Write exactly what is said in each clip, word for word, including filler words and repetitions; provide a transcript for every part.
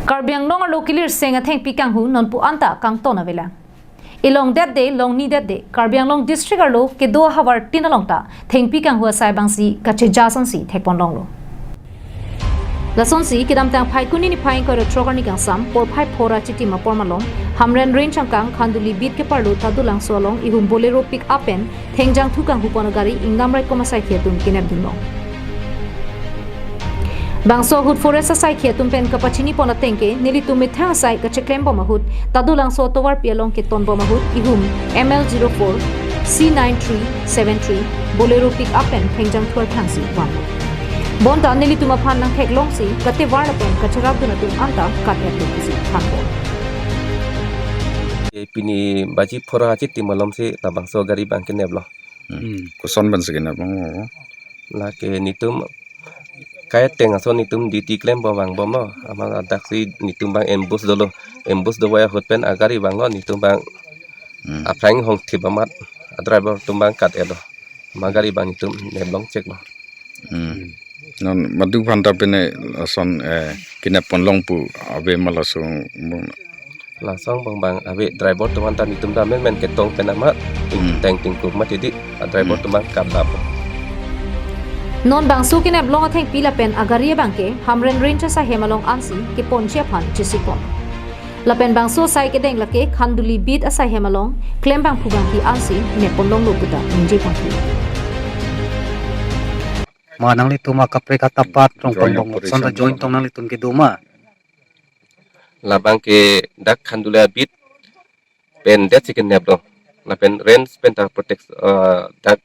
Karbi Anglong arlo kilirseng athengpi kanghu nonpu anta kangton avelang. Ilong det de, long ni det de, Karbi Anglong district arlo kedo ahavar tin along ta thengpi kanghu asai abangsi kacheja asonsi thekponlonglo. Lasonsi kedamtang Phaikuni niphai ingkoi ra throk arni kangsam porphai phora chitim apor malom Hamren Range angkang Khanduli Beat keparlo Tadulangso along ihum Bolero pick up pen thengjangthu kanghupon agari ingnam raikom asaikhi atum kenepdunlong. Bangso ahut forest asaikhi atum pen kapachinipon ateng ke nelitum methang asai kacheklembom ahut Tadulangso atovarpi along ketonbom ahut ihum M L zero four C nine three seven three Bolero pick up pen thengjangthu arthangsi vanlo. Bonta nelitum aphan nangtheklongsi katevar lapen kacherapdun atum anta kat-etlo pusi thanbom. Pini baji phora chitim malomsi labangso gari abang keneplong. Hmm. Koson pensi keneplong? Lake netum kai ateng ason netum duty klembom vangbomlo. Amat hadaksi netum abang ambush dolo. Ambush do ahut pen agari abanglo netum abang. Hmm. Aphrang hongthip amat adriver atum abang kat-etlo. Amat gari abang netum neplong cheklo. Hmm. Non madu aphanta pine lason, eh, kenepponlong pu ave ma lason? Lason abang abang ave, driver atum anta netum ta menmen ketong pen amat. Hmm. Teng tingkup amat hedi, adriver, hmm, atum abang kat-etlo. Non bangso keneplong athengpi lapen agari abang ke Hamren Range asai hem along ansi keponji aphan chesikpon. Lapen bangso asai kedeng lake Khanduli Beat asai hem along klembangphu abangpi ansi nepponlonglo puta ningjeponji. Ma nanglitum akaprek atapat rong join pongbong operation son ta join tong nanglitum kedo ma? Labang ke dak Khanduli Beat pen detsi keneplong. Lapen range pen ta protect, eh, dak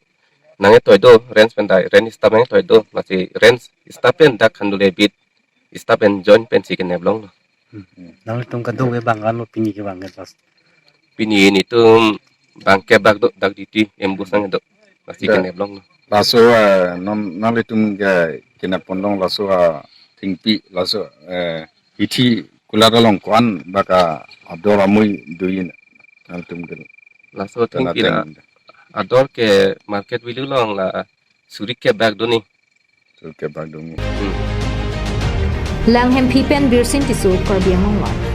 nangketoi do, range pen ta, range staff nangketoi do, lasi range staff pen dak Khanduli Beat staff pen join pensi keneplonglo. Hmm. Nanglitum kedo ke abang kan lo pini ke abang ke pas? Pini netum abang kebak do, dak duty ambush nangdo. Lasi, ya, keneplonglo. Laso, eh, non nanglitum ke kenepponlong laso, ah, thengpi laso, eh, hithi kulat along ko-an bak ador amui do-i nanglitum ke? Laso thengpi la ador ke market value along la suri kebak do ni. Suri kebak do ni. Hmm. Langhemphi pen Birsin Tisso, Karbi Anglong Live.